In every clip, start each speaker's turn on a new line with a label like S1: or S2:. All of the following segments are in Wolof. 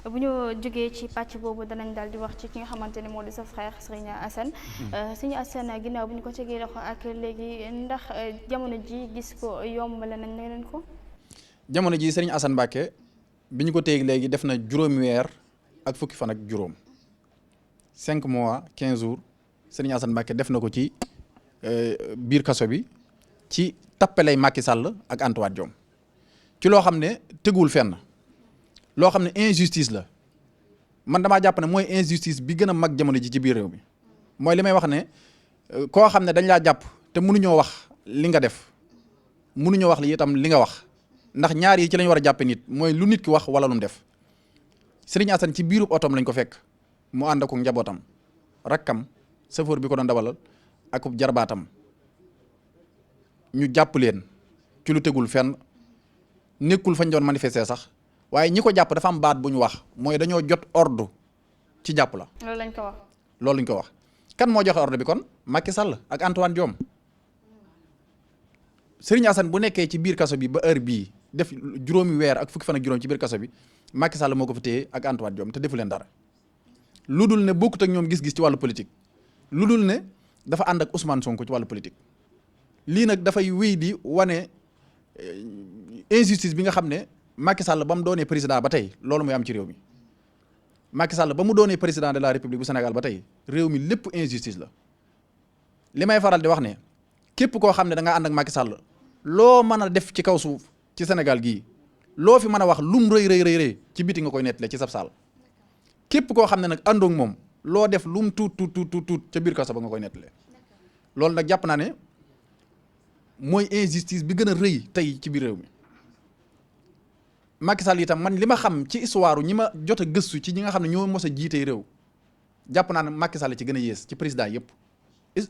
S1: bu ñu jógee ci pàcc boobu danañ daal di wax ci ki nga xamante ne moo di sa frère Serigne Assane. Serigne Assane ginnaaw bu ñu ko tegee loxo ak léegi ndax jamono ji gis ko yombale nañ leen ko.
S2: jamono ji Serigne Assane Mbacké bi ñu ko téeg léegi def na juróomi weer ak fukki fan ak juróom 5 mois 15 jours Serigne Assane Mbacké def na ko ci biir kaso bi ci tappalay Macky Sall ak Antoine Diome ci loo xam ne teguwul fenn loo xam ne injustice la man damaa jàpp ne mooy injustice bi gën a mag jamono ji ci biir réew mi mooy li may wax ne koo xam ne dañ laa jàpp te mënuñoo wax li nga def mënuñoo wax li itam li nga wax ndax ñaar yi ci lañ war a jàppe nit mooy lu nit ki wax wala lu mu def Serigne Assane ci biirub otom lañ ko fekk mu ànd ak njabootam rakkam chauffeur bi ko doon dawalal ak jarbaatam ñu jàpp leen ci lu tegul fenn nekkul fañ doon manifester sax waaye ñi ko jàpp dafa am baat bu ñu wax mooy dañoo jot ordre ci jàpp la.
S1: loolu lañ ko wax.
S2: loolu lañ ko wax kan moo joxe ordre bi kon Macky Sall ak Antoine Diome Serigne Assane bu nekkee ci biir kaso bi ba heure bii def juróomi weer ak fukki fan ak juróom ci biir kaso bi Macky Sall moo ko fa téye ak Antoine Diome te defu leen dara lu dul ne bokkut ak ñoom gis-gis ci wàllu politique lu dul ne dafa ànd ak Ousmane Sonko ci wàllu politique lii nag dafay wéy di wane injustice bi nga xam ne Macky Sall ba mu doonee président ba tey loolu mooy am ci réew mi Macky Sall ba mu doonee président de la République bu Sénégal ba tey réew mi lépp injustice la li may faral di wax ne képp koo xam ne da nga ànd ak Macky Sall loo mën a def ci kaw suuf ci Sénégal gii loo fi mën a wax lum rëy ci biti nga koy nettale ci sab saal képp koo xam ne nag àndoog moom loo def lum tuut ca biir kaso ba nga koy nettale loolu nag jàpp naa ne mooy injustice bi gën a rëy tey ci biir réew mi Macky Sall itam man li ma xam ci histoire ñi ma jot a gëstu ci ñi nga xam ne ñoo mos a jiite réew jàpp naa ne Macky Sall ci gën a yées ci président yëpp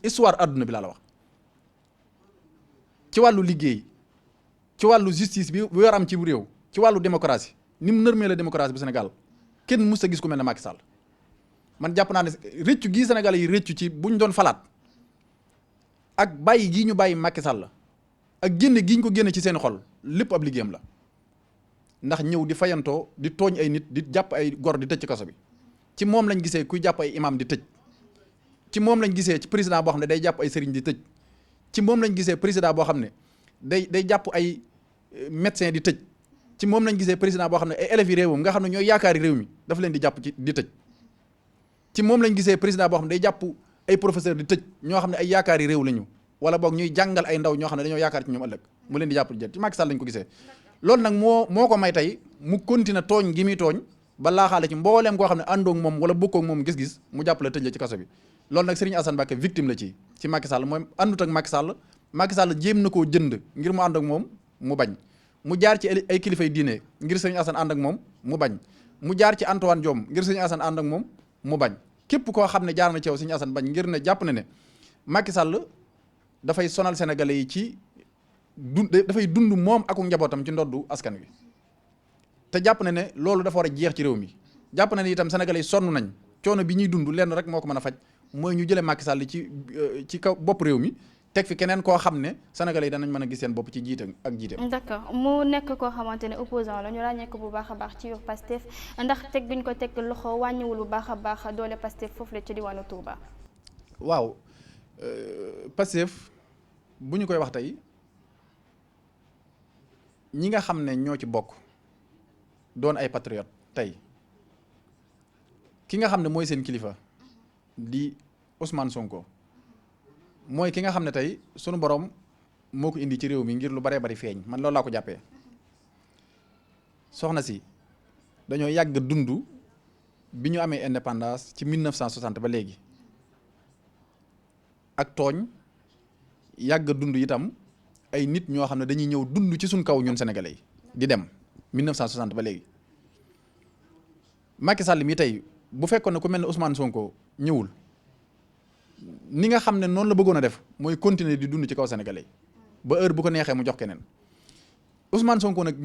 S2: histoire adduna bi laa la wax ci wàllu liggéey ci wàllu justice bi bu war am ci réew ci wàllu démocratie ni mu nërmee la démocratie bu Sénégal kenn mus a gis ku mel ne Macky Sall man jàpp naa ne rëccu gii Sénégal yi rëccu ci buñ doon falaat ak bàyyi gii ñu bàyyi Macky Sall ak génne gii ñu ko génne ci seen xol lépp ab liggéeyam la ndax ñëw di fayantoo di tooñ ay nit di jàpp ay gor di tëj ci kaso bi ci moom lañ gisee kuy jàpp ay imam di tëj ci moom lañ gisee ci président boo xam ne day jàpp ay sëriñ di tëj ci moom lañ gisee président boo xam ne day jàpp ay médecin di tëj ci moom lañ gisee président boo xam ne ay élèves yi réewam nga xam ne ñooy yaakaari réew mi dafa leen di jàpp ci di tëj ci moom lañ gisee président boo xam ne day jàpp ay professeur di tëj ñoo xam ne ay yaakaari réew lañu wala boog ñuy jàngal ay ndaw ñoo xam ne dañoo yaakaar ci ñoom ëllëg mu leen di jàpp di jël ci Macky Sall lañ ko gisee loolu nag moo ko may tey mu continuer tooñ gi muy tooñ ba laaxaale ci mbooleem koo xam ne àndoog moom wala bokkoog moom gis-gis mu jàppale tëj la ci kaso bi loolu nag Serigne Assane Mbacké victime la ci Macky Sall mooy àndut ak Macky Sall jéem na koo jënd ngir mu ànd ak moom mu bañ mu jaar ci ay kilifay diine ngir Serigne Assane ànd ak moom mu bañ mu jaar ci Antoine Diome ngir Serigne Assane ànd ak moom mu bañ képp koo xam ne jaar na ci yow Serigne Assane bañ ngir ne jàpp na ne Macky Sall dafay sonal sénégalais yi ci dafay dund moom ak njabootam ci ndoddu askan wi te jàpp na ne loolu dafa war a jeex ci réew mi jàpp na ne itam sénégalais yi sonn nañ coono bi ñuy dund lenn rek moo ko mën a faj mooy ñu jëlee Macky Sall ci kaw bopp réew mi teg fi keneen koo xam ne sénégalais yi danañ mën a gis seen bopp ci jiite ak jiite.
S1: d'accord mu nekk koo xamante ne opposant la ñu ràññee ko bu baax a baax ci yor Pastef ndax teg biñ ko teg loxo wàññiwul bu baax a baax doole Pastef foofu la ci diwaanu Touba.
S2: waaw Pastef bu ñu koy wax tey ñi nga xam ne ñoo ci bokk doon ay patriote tey ki nga xam ne mooy seen kilifa di Ousmane Sonko mooy ki nga xam ne tey sunu borom moo ko indi ci réew mi ngir lu baree bari feeñ man loolu laa ko jàppee soxna si dañoo yàgg dund bi ñu amee indépendance ci 1960 ba léegi ak tooñ yàgg dund itam ay nit ñoo xam ne dañuy ñëw dund ci suñ kaw ñun sénégalais yi di dem 1960 ba léegi Macky Sall mi tey bu fekkoon ne ku mel ne Ousmane Sonko ñëwul ni nga xam ne noonu la bëggoon a def mooy continuer di dund ci kaw sénégalais yi ba heure bu ko neexee mu jox keneen Ousmane Sonko nag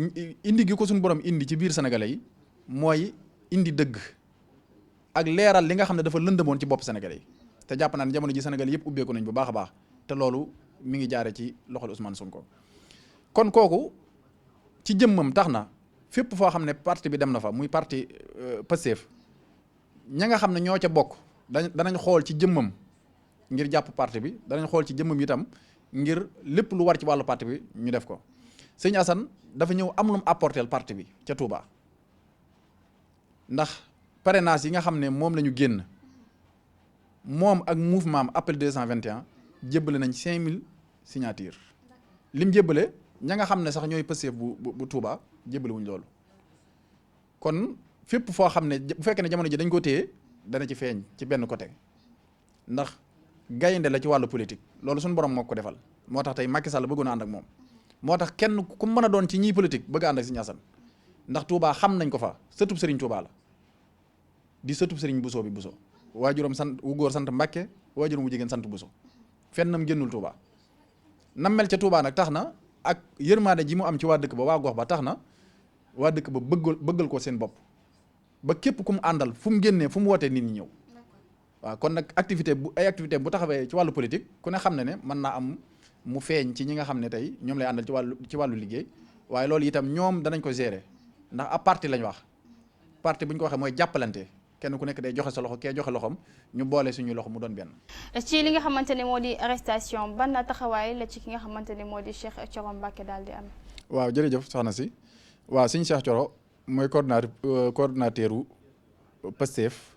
S2: indi gi ko suñu borom indi ci biir sénégalais yi mooy indi dëgg ak leeral li nga xam ne dafa lëndëmoon ci bopp sénégalais yi te jàpp naa ne jamono ji sénégalais yëpp ubbeeku nañ bu baax a baax te loolu mi ngi jaare ci loxol Ousmane Sonko kon kooku ci jëmmam tax na fépp foo xam ne parti bi dem na fa muy parti Pastef ña nga xam ne ñoo ca bokk danañ xool ci jëmmam ngir jàpp parti bi danañ xool ci jëmmam itam ngir lépp lu war ci wàllu parti bi ñu def ko sëñ Assane dafa ñëw am lu mu apporter parti bi ca Touba ndax parrainage yi nga xam ne moom la ñu génn moom ak mouvement am appel 221 jébbale nañ 5000 signatures lim jébbale ña nga xam ne sax ñooy Pastef bu Touba jébbale wuñ loolu kon fépp foo xam ne bu fekkee ne jamono ji dañ ko téye dana ci feeñ ci benn côté ndax gaynde la ci wàllu politique loolu suñu borom moo ko defal moo tax tey Macky Sall bëggoon a ànd ak moom moo tax kenn ku mën a doon ci ñiy politique bëgg a ànd ak Serigne Assane ndax Touba xam nañ ko fa sëtub Serigne Touba la di sëtub Serigne Bousso bi Bousso waajuram sant wu góor sant Mbacke waajuram wu jigéen sant Bousso fennam génnul Touba nam mel ca Touba nag tax na ak yërmaande ji mu am ci waa dëkk ba waa gox ba tax na waa dëkk ba bëggal ko seen bopp ba képp ku mu àndal fu mu génnee fu mu wootee nit ñi ñëw waaw kon nag activité bu taxawee ci wàllu politique ku ne xam ne mën naa am mu feeñ ci ñi nga xam ne tey ñoom lay àndal ci wàllu liggéey waaye loolu itam ñoom danañ ko gérer ndax ab parti lañ wax parti bu ñu ko waxee mooy jàppalante kenn ku nekk day joxe sa loxo kee joxe loxom ñu boole suñuy loxo mu doon benn.
S1: ci li nga xamante ne moo di arrestation ban taxawaay la ci ki nga xamante ne moo di Cheikh Thioro Mbacké daal di am.
S2: waaw jërëjëf soxna si waaw sëñ Cheikh Thioro mooy coordonnateur u Pastef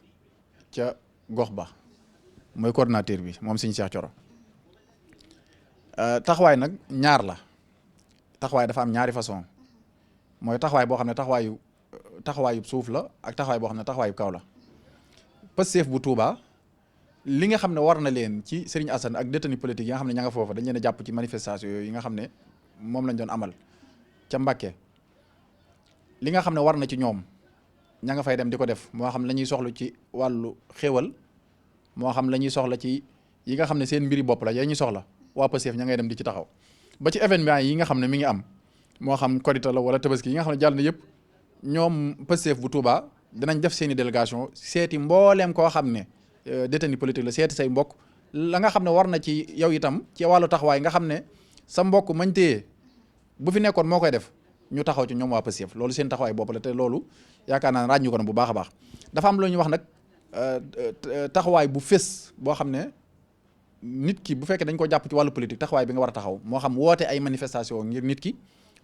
S2: ca gox ba mooy coordonnateur bi moom sëñ Cheikh Thioro taxawaay nag ñaar la taxawaay dafa am ñaari façon mooy taxawaay boo xam ne taxawaayu suuf la ak taxawaay boo xam ne taxawaayu kaw la Pastef bu Touba li nga xam ne war na leen ci Serigne Assane ak détenu politique yi nga xam ne ña nga foofa dañ leen a jàpp ci manifestation yooyu yi nga xam ne moom lañ doon amal ca Mbacké li nga xam ne war na ci ñoom ña nga fay dem di ko def moo xam la ñuy soxla ci wàllu xéwal moo xam la ñuy soxla ci yi nga xam ne seen mbiri bopp la yaa ñuy soxla waa Pastef ña ngay dem di ci taxaw ba ci événement yi nga xam ne mi ngi am moo xam Korité la wala Tabaski yi nga xam ne jàll na yëpp ñoom Pastef bu Touba dinañ def seeni délégation seeti mbooleem koo xam ne détenu politique la seeti say mbokk la nga xam ne war na ci yow itam ci wàllu taxawaay nga xam ne sa mbokk mañ téye bu fi nekkoon moo koy def ñu taxaw ci ñoom waa Pastef loolu seen taxawaay bopp la te loolu yaakaar naa ne ràññu ko na bu baax a baax dafa am lu ñuy wax nag taxawaay bu fés boo xam ne nit ki bu fekkee dañ ko jàpp ci wàllu politique taxawaay bi nga war a taxaw moo xam woote ay manifestation ngir nit ki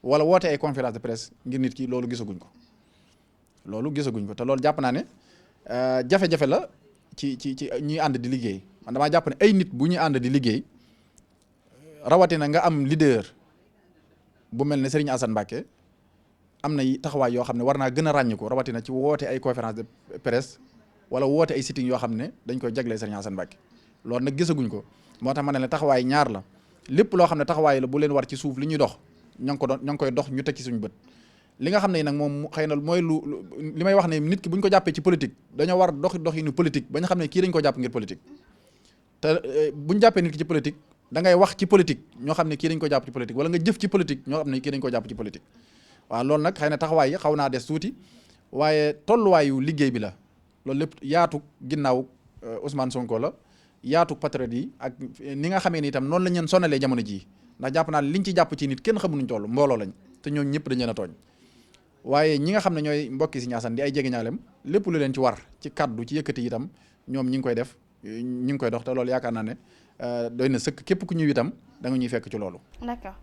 S2: wala woote ay conférence de presse ngir nit ki loolu gisaguñ ko te loolu jàpp naa ne jafe-jafe la ci ñuy ànd di liggéey man damaa jàpp ne ay nit bu ñuy ànd di liggéey rawatina nga am leader bu mel ne Serigne Assane Mbacké am na taxawaay yoo xam ne war naa gën a ràññiku rawatina ci woote ay conférence de presse wala woote ay sitting yoo xam ne dañ koy jagleel Serigne Assane Mbacké loolu nag gisaguñ ko moo tax ma ne la taxawaay ñaar la lépp loo xam ne taxawaay la bu leen war ci suuf li ñuy dox ña ngi koy dox ñu teg ci suñu bët li nga xam ne nag moom xëy na mooy li may wax ne nit ki bu ñu ko jàppee ci politique dañoo war doxinu politique ba ñu xam ne kii dañ ko jàpp ngir politique te bu ñu jàppee nit ki ci politique da ngay wax ci politique ñoo xam ne kii dañ ko jàpp ci politique wala nga jëf ci politique ñoo xam ne kii dañ ko jàpp ci politique waaw loolu nag xëy na taxawaay yi xaw naa des tuuti waaye tolluwaayu liggéey bi la loolu lépp yaatu ginnaaw Ousmane Sonko la yaatu patriote yi ak ni nga xamee ni itam noonu la ñu leen sonalee jamono jii ndax jàpp naa liñ ci jàpp ci nit kenn xamuñu toll mbooloo lañ te ñooñu ñëpp dañ leen a tooñ waaye ñi nga xam ne ñooy mbokki Serigne Assane di ay jege ñaalem lépp lu leen ci war ci kaddu ci yëkkati itam ñoom ñi ngi koy def ñi ngi koy dox te loolu yaakaar naa ne doy na sëkk képp ku ñëw itam da nga ñuy fekk ci loolu. D'accord.